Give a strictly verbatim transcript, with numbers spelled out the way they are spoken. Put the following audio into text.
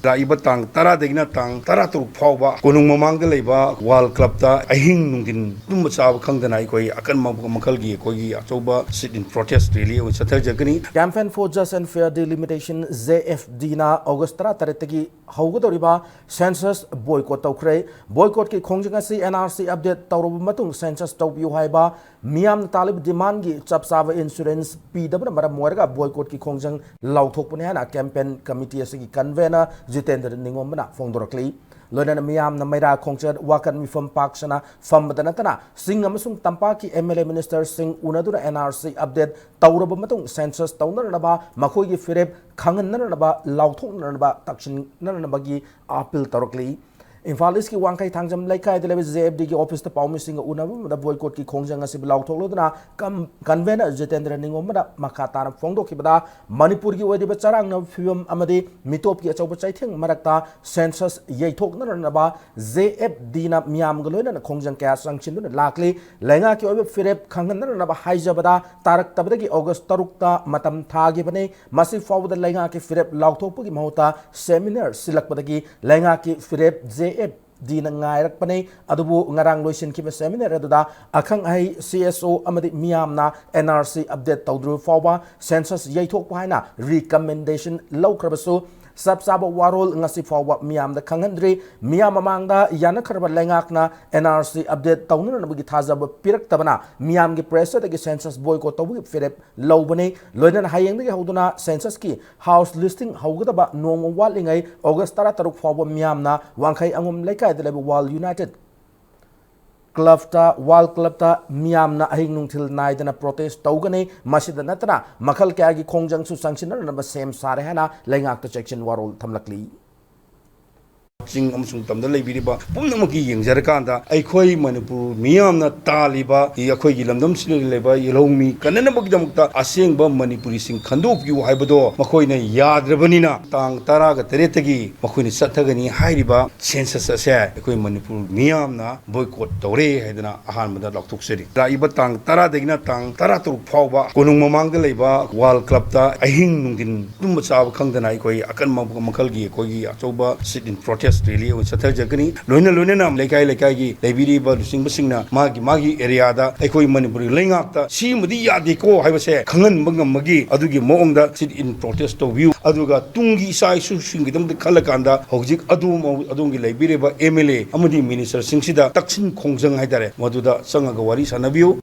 ꯂꯥꯛꯏꯕ ꯇꯥꯡ ꯇꯔꯥꯗꯒꯤꯅ ꯇꯥꯡ ꯇꯔꯥꯇꯔꯨꯛ ꯐꯥꯎꯕ ꯀꯣꯅꯨꯡ ꯃꯃꯥꯡꯗ ꯂꯩꯕ ꯋꯥꯜ ꯀ꯭ꯂꯕꯇ ꯑꯍꯤꯡ ꯅꯨꯡꯊꯤꯟ ꯇꯨꯝꯕ ꯆꯥꯕ ꯈꯪꯗꯅ ꯑꯩꯈꯣꯏ ꯑꯀꯟꯕ ꯃꯈꯜꯒꯤ ꯑꯩꯈꯣꯏꯒꯤ ꯑꯆꯧꯕ sit-in protest rally ꯑꯣꯏꯅ ꯆꯠꯊꯖꯒꯅꯤ꯫ Campaign for Just and Fair Delimitation, J F D ꯅ August ꯇꯔꯥꯇꯔꯦꯠꯇꯒꯤ ꯍꯧꯒꯗꯧꯔꯤꯕ census boycott ꯇꯧꯈ꯭ꯔꯦ꯫ Boycottꯀꯤ ꯈꯣꯡꯖꯪ ꯑꯁꯤ N R C update ꯇꯧꯔꯕ ꯃꯇꯨꯡ census ꯇꯧꯕꯤꯌꯨ ꯍꯥꯏꯕ ꯃꯤꯌꯥꯝꯅ ꯇꯥꯜꯂꯤꯕ demandꯀꯤ ꯆꯞ ꯆꯥꯕ assurance ꯄꯤꯗꯕꯅ ꯃꯔꯝ ꯑꯣꯏꯔꯒ boycottꯀꯤ ꯈꯣꯡꯖꯪ ꯂꯥꯎꯊꯣꯛꯄꯅꯤ ꯍꯥꯏꯅ campaign committee ꯑꯁꯤꯒꯤ convener ꯖꯤꯇꯦꯟꯗ꯭ꯔ ꯅꯤꯉꯣꯝꯕꯅ ꯐꯣꯡꯗꯣꯔꯛꯂꯤ꯫ ꯂꯣꯏꯅꯅ ꯃꯤꯌꯥꯝꯅ ꯃꯩꯔꯥ ꯈꯣꯡꯆꯠ, ꯋꯥꯀꯠ ꯃꯤꯐꯝ ꯄꯥꯛ ꯁꯟꯅ ꯐꯝꯕꯗ ꯅꯠꯇꯅ ꯆꯤꯡ ꯑꯃꯁꯨꯡ ꯇꯝꯄꯥꯛꯀꯤ M L A ministerꯁꯤꯡ ꯎꯅꯗꯨꯅ N R C update ꯇꯧꯔꯕ ꯃꯇꯨꯡ census ꯇꯧꯅꯅꯕ, ꯃꯈꯣꯏꯒꯤ ꯐꯤꯔꯦꯞ ꯈꯪꯍꯟꯅꯅꯕ, ꯂꯥꯎꯊꯣꯛꯅꯅꯕ, ꯇꯛꯁꯤꯟꯅꯅꯕꯒꯤ appeal ꯇꯧꯔꯛꯂꯤ꯫ ꯏꯝꯐꯥꯜ ꯏꯁꯀꯤ ꯋꯥꯡꯈꯩ ꯊꯥꯡꯖꯝ ꯂꯩꯀꯥꯏꯗ ꯂꯩꯕ J F Dꯒꯤ officeꯇ ꯄꯥꯎꯃꯤꯁꯤꯡꯒ ꯎꯅꯕ ꯑꯃꯗ boycottꯀꯤ ꯈꯣꯡꯖꯪ ꯑꯁꯤꯕꯨ ꯂꯥꯎꯊꯣꯛꯂꯗꯨꯅ ꯀꯝ-, convener ꯖꯤꯇꯦꯟꯗ꯭ꯔ ꯅꯤꯉꯣꯝꯕꯅ ꯃꯈꯥ ꯇꯥꯅ ꯐꯣꯡꯗꯣꯛꯈꯤꯕꯗ, ꯃꯅꯤꯄꯨꯔꯒꯤ ꯑꯣꯏꯔꯤꯕ ꯆꯔꯥꯡꯅꯕ ꯐꯤꯕꯝ ꯑꯃꯗꯤ ꯃꯤꯇꯣꯞꯀꯤ ꯑꯆꯧꯕ ꯆꯩꯊꯦꯡ ꯃꯔꯛꯇ census ꯌꯩꯊꯣꯛꯅꯅꯕ J F Dꯅ ꯃꯤꯌꯥꯝꯒ ꯂꯣꯏꯅꯅ ꯈꯣꯡꯖꯪ ꯀꯌꯥ ꯆꯪꯁꯤꯟꯗꯨꯅ ꯂꯥꯛꯂꯤ꯫ ꯂꯩꯉꯥꯛꯀꯤ ꯑꯣꯏꯕ ꯐꯤꯔꯦꯞ ꯈꯪꯍꯟꯅꯅꯕ ꯍꯥꯏꯖꯕꯗ ꯇꯥꯔꯛꯇꯕꯗꯒꯤ August ꯇꯔꯨꯛꯇ ꯃꯇꯝ ꯊꯥꯈꯤꯕꯅꯤ꯫ ꯃꯁꯤ ꯐꯥꯎꯕꯗ ꯂꯩꯉꯥꯛꯀꯤ ꯐꯤꯔꯦꯞ ꯂꯥꯎꯊꯣꯛꯄꯒꯤ ꯃꯍꯨꯠꯇ seminar ꯁꯤꯜꯂꯛꯄꯗꯒꯤ ꯂꯩꯉꯥꯛꯀꯤ ꯐꯤꯔꯦꯞ J F Dꯅ ꯉꯥꯏꯔꯛꯄꯅꯤ꯫ ꯑꯗꯨꯕꯨ ꯉꯔꯥꯡ ꯂꯣꯏꯁꯤꯟꯈꯤꯕ seminar ꯑꯗꯨꯗ ꯑꯈꯪ ꯑꯍꯩ, C S O ꯑꯃꯗꯤ ꯃꯤꯌꯥꯝꯅ N R C update ꯇꯧꯗ꯭ꯔꯤꯕ ꯐꯥꯎꯕ census ꯌꯩꯊꯣꯛꯄ ꯍꯥꯏꯅ recommendation ꯂꯧꯈ꯭ꯔꯕꯁꯨ, ꯆꯞ ꯆꯥꯕ ꯋꯥꯔꯣꯜ ꯉꯁꯤ ꯐꯥꯎꯕ ꯃꯤꯌꯥꯝꯗ ꯈꯪꯍꯟꯗ꯭ꯔꯤ꯫ ꯃꯤꯌꯥꯝ ꯃꯃꯥꯡꯗ ꯌꯥꯅꯈ꯭ꯔꯕ ꯂꯩꯉꯥꯛꯅ N R C update ꯇꯧꯅꯅꯕꯒꯤ ꯊꯥꯖꯕ ꯄꯤꯔꯛꯇꯕꯅ ꯃꯤꯌꯥꯝꯒꯤ pressureꯗꯒꯤ census boycott ꯇꯧꯕꯒꯤ ꯐꯤꯔꯦꯞ ꯂꯧꯕꯅꯤ꯫ ꯂꯣꯏꯅꯅ ꯍꯌꯦꯡꯗꯒꯤ ꯍꯧꯗꯨꯅ censusꯀꯤ house listing ꯍꯧꯒꯗꯕ ꯅꯣꯡꯃ ꯋꯥꯠꯂꯤꯉꯩ August ꯇꯔꯥꯇꯔꯨꯛ ꯐꯥꯎꯕ ꯃꯤꯌꯥꯝꯅ ꯋꯥꯡꯈꯩ ꯑꯉꯝ ꯂꯩꯀꯥꯏꯗ ꯂꯩꯕ World United Clubꯇ, World Clubꯇ ꯃꯤꯌꯥꯝꯅ ꯑꯍꯤꯡ ꯅꯨꯡꯊꯤꯜ ꯅꯥꯏꯗꯅ protest ꯇꯧꯒꯅꯤ꯫ ꯃꯁꯤꯗ ꯅꯠꯇꯅ ꯃꯈꯜ ꯀꯌꯥꯒꯤ ꯈꯣꯡꯖꯪꯁꯨ ꯆꯪꯁꯤꯟꯅꯅꯕ ꯁꯦꯝ ꯁꯥꯔꯦ ꯍꯥꯏꯅ ꯂꯩꯉꯥꯛꯇ ꯆꯦꯛꯁꯤꯟ ꯋꯥꯔꯣꯜ ꯊꯝꯂꯛꯂꯤ꯫ ꯆꯤꯡ ꯑꯃꯁꯨꯡ ꯇꯝꯗ ꯂꯩꯕꯤꯔꯤꯕ ꯄꯨꯝꯅꯃꯛꯀꯤ ꯌꯦꯡꯖꯔꯀꯥꯟꯗ, ꯑꯩꯈꯣꯏ ꯃꯅꯤꯄꯨꯔ ꯃꯤꯌꯥꯝꯅ ꯇꯥꯜꯂꯤꯕ, ꯑꯩꯈꯣꯏꯒꯤ ꯂꯝꯗꯝꯁꯤꯗ ꯂꯩꯕ ꯂꯧꯃꯤ ꯀꯟꯅꯅꯕꯒꯤꯗꯃꯛꯇ ꯑꯁꯦꯡꯕ ꯃꯅꯤꯄꯨꯔꯤꯁꯤꯡ ꯈꯟꯗꯣꯛꯄꯤꯌꯨ ꯍꯥꯏꯕꯗꯣ ꯃꯈꯣꯏꯅ ꯌꯥꯗ꯭ꯔꯕꯅꯤꯅ, ꯇꯥꯡ ꯇꯔꯥꯒ ꯇꯔꯦꯠꯇꯒꯤ ꯃꯈꯣꯏꯅ ꯆꯠꯊꯒꯅꯤ ꯍꯥꯏꯔꯤꯕ ꯁꯦꯟꯁꯁ ꯑꯁꯦ ꯑꯩꯈꯣꯏ ꯃꯅꯤꯄꯨꯔ ꯃꯤꯌꯥꯝꯅ ꯕꯣꯏꯀꯣꯠ ꯇꯧꯔꯦ ꯍꯥꯏꯗꯅ ꯑꯍꯥꯟꯕꯗ ꯂꯥꯎꯊꯣꯛꯆꯔꯤ꯫ ꯂꯥꯛꯏꯕ ꯇꯥꯡ ꯇꯔꯥꯗꯒꯤꯅ ꯇꯥꯡ ꯇꯔꯥꯇꯔꯨꯛ ꯐꯥꯎꯕ ꯀꯣꯅꯨꯡ ꯃꯃꯥꯡꯗ ꯂꯩꯕ ꯋꯥꯔꯜ ꯀ꯭ꯂꯕꯇ ꯑꯍꯤꯡ ꯅꯨꯡꯊꯤꯟ ꯇꯨꯝꯕ ꯆꯥꯕ ꯈꯪꯗꯅ ꯑꯩꯈꯣꯏ ꯑꯀꯟꯕ ꯃꯈꯜꯒꯤ ꯑꯩꯈꯣꯏꯒꯤ ꯑꯆꯧꯕ sit in protest rally ꯑꯣꯏꯅ ꯆꯠꯊꯖꯒꯅꯤ꯫ ꯂꯣꯏꯅ ꯂꯣꯏꯅꯅ ꯂꯩꯀꯥꯏ ꯂꯩꯀꯥꯏꯒꯤ ꯂꯩꯕꯤꯔꯤꯕ ꯂꯨꯆꯤꯡꯕꯁꯤꯡꯅ ꯃꯥꯒꯤ ꯃꯥꯒꯤ ꯑꯦꯔꯤꯌꯥꯗ ꯑꯩꯈꯣꯏ ꯃꯅꯤꯄꯨꯔꯒꯤ ꯂꯩꯉꯥꯛꯇ ꯁꯤꯃꯗꯤ ꯌꯥꯗꯦꯀꯣ ꯍꯥꯏꯕꯁꯦ ꯈꯪꯍꯟꯕ ꯉꯝꯕꯒꯤ ꯑꯗꯨꯒꯤ ꯃꯑꯣꯡꯗ sit in protest ꯇꯧꯕꯤꯌꯨ꯫ ꯑꯗꯨꯒ ꯇꯨꯡꯒꯤ ꯏꯆꯥ ꯏꯁꯨꯁꯤꯡꯒꯤꯗꯃꯛꯇ ꯈꯜꯂꯀꯥꯟꯗ ꯍꯧꯖꯤꯛ ꯑꯗꯣꯝ, ꯑꯗꯣꯝꯒꯤ ꯂꯩꯕꯤꯔꯤꯕ ꯑꯦꯝ ꯑꯦꯜ ꯑꯦ ꯑꯃꯗꯤ ꯃꯤꯅꯤꯁꯇꯔꯁꯤꯡꯁꯤꯗ ꯇꯛꯁꯤꯟ ꯈꯣꯡꯖꯪ ꯍꯥꯏꯇꯥꯔꯦ, ꯃꯗꯨꯗ ꯆꯪꯉꯒ ꯋꯥꯔꯤ ꯁꯥꯟꯅꯕꯤꯌꯨ꯫